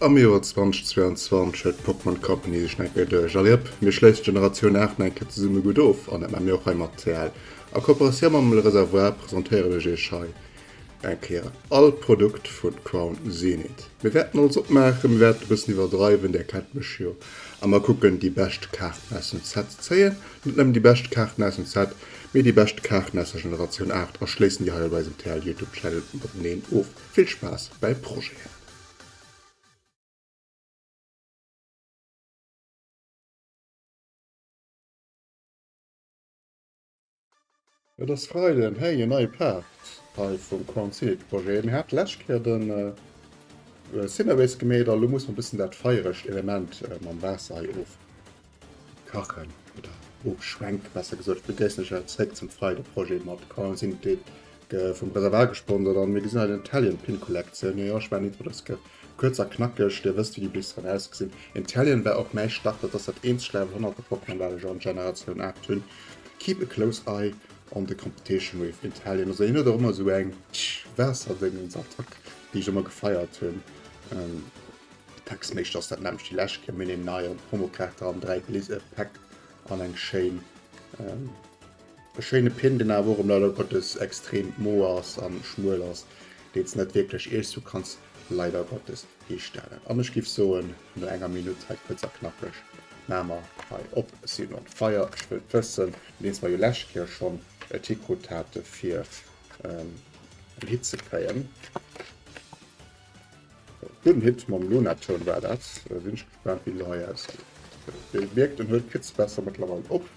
Am Joer 2022 huet d'Pokémon Company sech nach eng Kéier geduecht, Allez hop, mir schléissen d'Generatioun 8 nach eng Kéier zesumme gutt of an dat maache mir och hei mat TL. A Kooperatioun mam Le Reservoir presentéieren ech iech hei eng Kéier all Produkt vu Crown Zenith. Mir wäerten alles opmaachen, mir wäerten e bëssen iwwerdreiwen, där kennt mech jo, a mer kucken déi bescht Kaarten aus dem Set ze zéien. Net nëmmen déi bescht Kaarten aus dem Set, mee déi bescht Kaarten aus der Generatioun 8 a schléissen déi hei op eisem TL Youtube Channel mateneen of. Vill Spaass bäi Projeten! Et ass Freiden, hey, en neie Part hei vum Crown Zenith Projet. Mir hate lescht Kéier den Cinderace gemeet a lo musse mer e bëssen dat feieregt Element mam Waasser hei ofkachen oder ofschwenken, besser gesot. Ech begréissen iech awer zréck zum Freide Projet mat Crown Zenith vum Reservoir gesponsert an mir gesinn hei den Italian Pin Collection. Jo jo, ech war nit drun, ass kuerz a knackeg, dir wësst wéi déi Blisteren ausgesinn. Inteleon war och mäi Start, dat ass dat eenzegt Level 100 Pokémon wat ech an Generatioun 8 hunn. Keep a close eye on the competition with Inteleon. Also hien huet och ëmmer esou eng Waasserdéngens-Attack déi ech ëmmer gefeiert hunn. Textméischt ass dat nämmlecht déi lescht Kéier. Mir nehmen nei an d'Promokaart dran, 3 Blis Päck an eng schéin E schéine Pin, deen awer och erëm leider Gottes extrem mo ass an schmuel ass, deen s net wierklech iergstwou kanns leider Gottes histellen. An ech giff soen, no enger Minutt hei kuerz a knackeg maa mer hei op. Ech sinn on fire, ech wëllt wëssen, nodeems mer jo lescht Kéier schonn et hikrut hate fir en Hit ze kréien. Gudden Hit mam Lunatone war dat. Sinn ech gespaant wéi elo hei ausgeet. Dir mierkt en huet d'Kritz besser mëttlerweil op.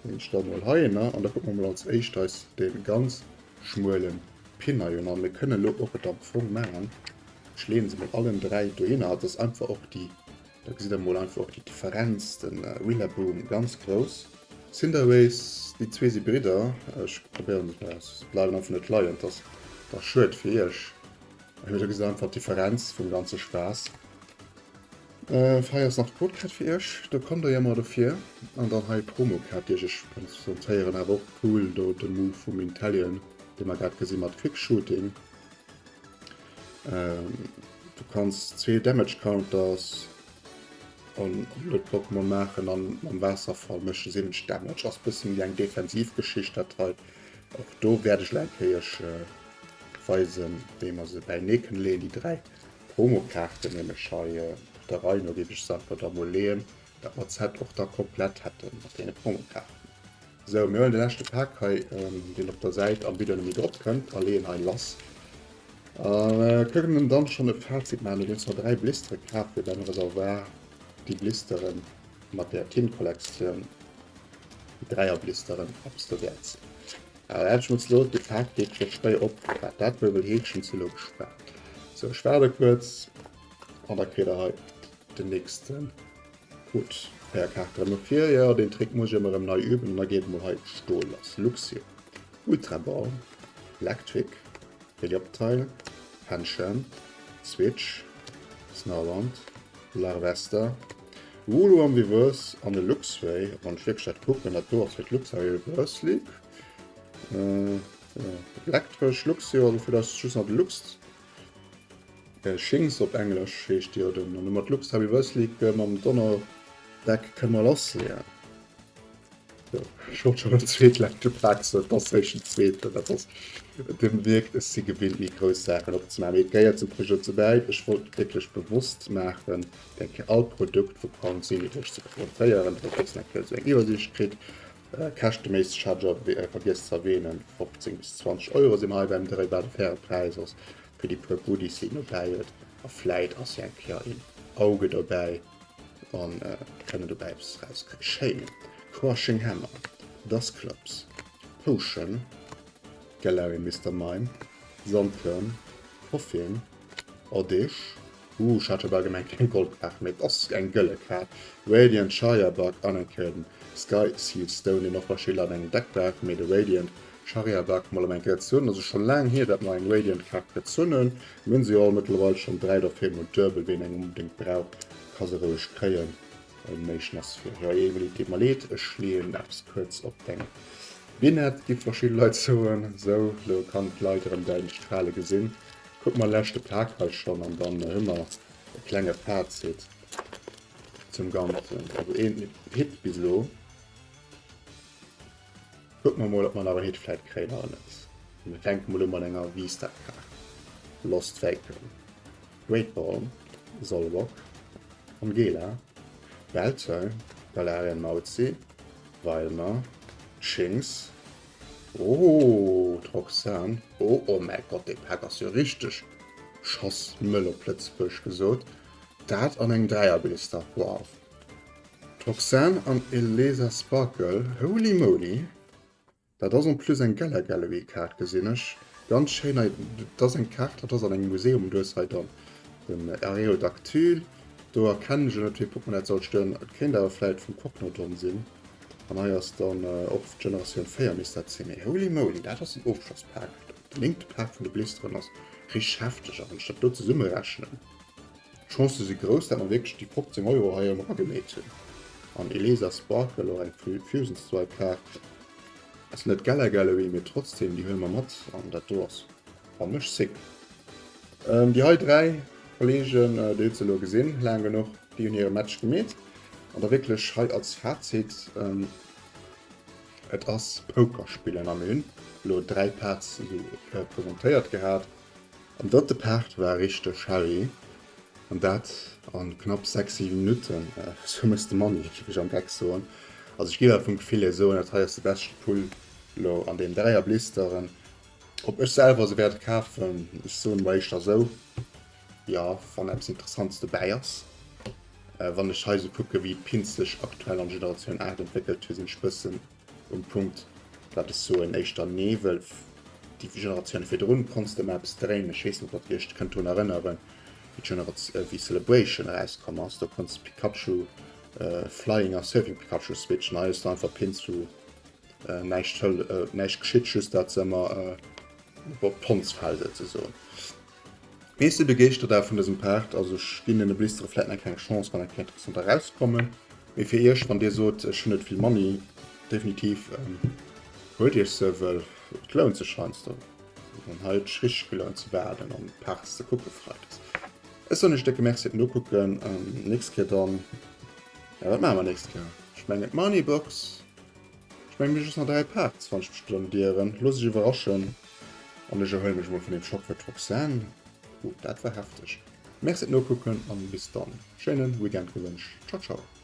Deen stelle mol hei ënner an da kucke mer mol als éischt eis dee ganz schmuele Pin hei un. An mir kënnen elo och et am Fong maachen, ech leeën se mol allen 3 dohinner, dass einfach och déi, da gesitt der mol einfach och déi Differenz, de Rillaboom ganz grouss. Cinderace, déi zwee si Bridder, ech probéieren se mol aus, se bleiwen einfach net leien, et ass da schued fir iech, mee da gesitt der einfach d'Differenz vum ganze Spaass. Hei ass nach d'Codekaart fir iech, do kommt der jo emmer dofir. An dann hei Promokaart déi ech iech presentéieren, awer och cool do de Move vum Inteleon dee mer grad gesi mat Quick Shooting. Du kanns zwee Damage Counters an blöd Pokémon maachen an mam Waasserfall mécht e 70 Damage. Ass bësse méi eng defensiv Geschicht dat hei. Och do wäert ech elo eng Kéier iech weisen wéi mer se bäinee kënne leeën déi 3. Promokaarten nämlech hei der Rei no géif ech se einfach da mol leeën, dat mer d'Set och da komplett hätte mat deene Promokaarten. Sou, mir huelen de leschte Pak hei, deen op der Säit am Video net méi drop kënnt, a leeën hei lass. A kënnen dann schonn e Fazit maachen, nodeems mer 3 Blistere kaf hu beim Reservoir, déi Blisteren mat der Tin-Kollektioun, déi Dräierblisteren, eppes dowäert sinn. Awer ech muss lo, de Pak geet scho fréi op, wat dat wuel wëll heeschen, si lo gespaant. Sou, ech waarde kuerz an da kritt der hei den nächste Code. 4 Kaarte rëm ervir, jo, deen Trick muss ech ëmmer erëm nei üben an da geet emol hei Stol lass. Luxio, Ultra Ball, Electric, Helioptile, Pancham, Switch, Snarlant, Larvesta, Wooloo am Reverse an e Luxray. Wann ech wierklech dat kucken, dat do ass fir d'Luxray Reverse League. Äh, ja, elektresch Luxio, also fir das just nach de Lux. Äh, Shinx op Englesch heescht déi oder? An mat Luxray Reverse League äh, mam Donnerdeck kënne mer lassleeën. Ech wollt schon en zweet leschte Pak soen, et ass réischt den zweeten. Dat ass, Dir mierkt, ech si gewinnt méi grouss Saachen opzemaachen, mee et gehéiert zum Projet dozou bäi. Ech wollt et wierklech bewosst maachen, fir eng Kéier all Produkt vu Crown Zenith iech ze presentéieren, datt der e bëssen eng Kéier esou eng Iwwersiicht kritt. Käschteméisseg hat ech awer vergiess ze erwähnen, 15 bis 20 Euro si mer hei beim Dréi, wat e faire Präis ass fir déi puer Goodies, déi een dobäi huet. A vläit ass jo eng Kéier een Auge dobäi. An kënnen dobäi eppes rauskréien. Schéin. Crushing Hammer, Dusclops, Potion, Galarian Mister Mime, Sandkörn, Koffing, Oddish, uh ech hat jo bal gemengt eng Goldkaart, mee et ass eng gëlle Kaart, Radiant Charjabug an eng Kéier den Sky Seal Stone, deen och verschidde Leit an engem Deck brauchen, mee de Radiant Charjabug mol ëm eng Kéier ze hunn, ass scho laang hier dat mer eng Radiant Kaart gezunn hunn. Mir hunn se jo all mëttlerweil schonn 3 oder 4 mol duebel, ween eng onbedéngt brauch ka se roueg kréien. Den meeschten ass fir jo Evely, deet mer leed, ech leeën eppes kuerz op deng Binette, gi verschidde Leit soen. Sou, lo kann d'Leit erëm däin Strale gesinn. Kuck mer leschte Pak hei schonn an dann hu mer. E klenge Fazit zum Ganzen. Also een Hit bis elo. Kucke mer mol, ob mer nach en Hit vläit kréien oder net. Mir fänke mol u mat enger V-Star-Kaart. Lost Vacuum, Great Ball, Solrock, Angela, Belter, Galarian Mauzi, Wailmer, Shinx, oh, d'Roxanne, oh, oh mäi Gott, dee Pak ass jo richteg schossmëll op Lëtzebuergesch gesot. Dat an engem Dräierblister, wow. D'Roxanne an Elesa Sparkle, holy moly! Dat ass en plus eng Gala Gallery Kaart gesinn ech. Ganz schéin hei, dat ass eng Kaart, dat ass an engem Museum, du hues hei dann den Aerodactyl, do erkennen ech elo net wéi Pokémon dat soll stoen, et kéint awer vläit vum Cognodon sinn an hei ass dann och Generatioun 4 misst dat sinn. Mee holy moly, dat ass en Ofschlosspak, den néngte Pak vun de Blisteren ass richteg hefteg a wann ech dat do zesummerechnen, D'Chancë si grouss, dat mer wierklech déi 15 Euro hei erëm eragemeet hunn. An Elesa Sparkle, och eng Fusion Strike Kaart, ass net Gala Gallery, mee trotzdem, déi huele mer mat an dat do ass fannen ech sick. Déi hei 3 Kollegen, déi hutt se elo gesinn, laang genuch, déi hunn hire Match gemeet. An da wierklech hei als Fazit, et ass Poker spillen a mir hunn elo 3 Parts esou presentéiert gehat. Am drëtte Part war richteg heavy, an dat an knapp 6, 7 Minutten. Sou mëss de Money, géif ech am Geck soen. Also ech géif awer vum Gefill hier soen, dat hei ass de beschte Pull lo an deem 3er Blisteren. Ob ech selwer se wäert kafen, ech soen mol éischter sou, jo, wann eppes Interessantes dobäi ass. Wann ech hei sou kucke wéi d'Pins sech aktuell an Generatioun 8 entwéckelt hu sinn ech bëssen Um Punkt dat ech soen éischter nee, wëll déi Generatioun virdrun konns de ëmmer eppes dréinen. Ech weess net, ob der iech kënnt drun erënneren, wéi d'Generatioun, wéi Celebration erauskomm ass, do konns de Pikachu Flying a Surfing Pikachu switchen. Hei hues de einfach Pins wou näischt hëll, näischt geschitt, just dat se ëmmer op d'Pons fale souzesoen. Mee ech si begeeschtert awer vun dësem Part, also ech ginn den Blistere vläit nach eng Chance, wann eng Kéier interessant erauskommen. Mee fir iech, wann dir sot, ech hunn net vill Money, definitiv huelt iech se, well et lount sech heiansdo. An hei huet sech richteg gelount ze waarden an d'Parts ze kucke freides. Ech soen iech décke Merci fir d'Nokucken. Nächst Kéier dann, ja wat maache mer nächst Kéier? Ech mengen d'Moneybox. Ech mengen mir hu just nach 3 Parts, wann ech mech net an ieren. Looss iech iwwerraschen. An ech erhuelen mech mol vun deem Schock fir d'Roxanne. Puh, dat war hefteg. Merci fir d'Nokucken an bis dann. Schéinen Weekend gewënscht. Ciao ciao.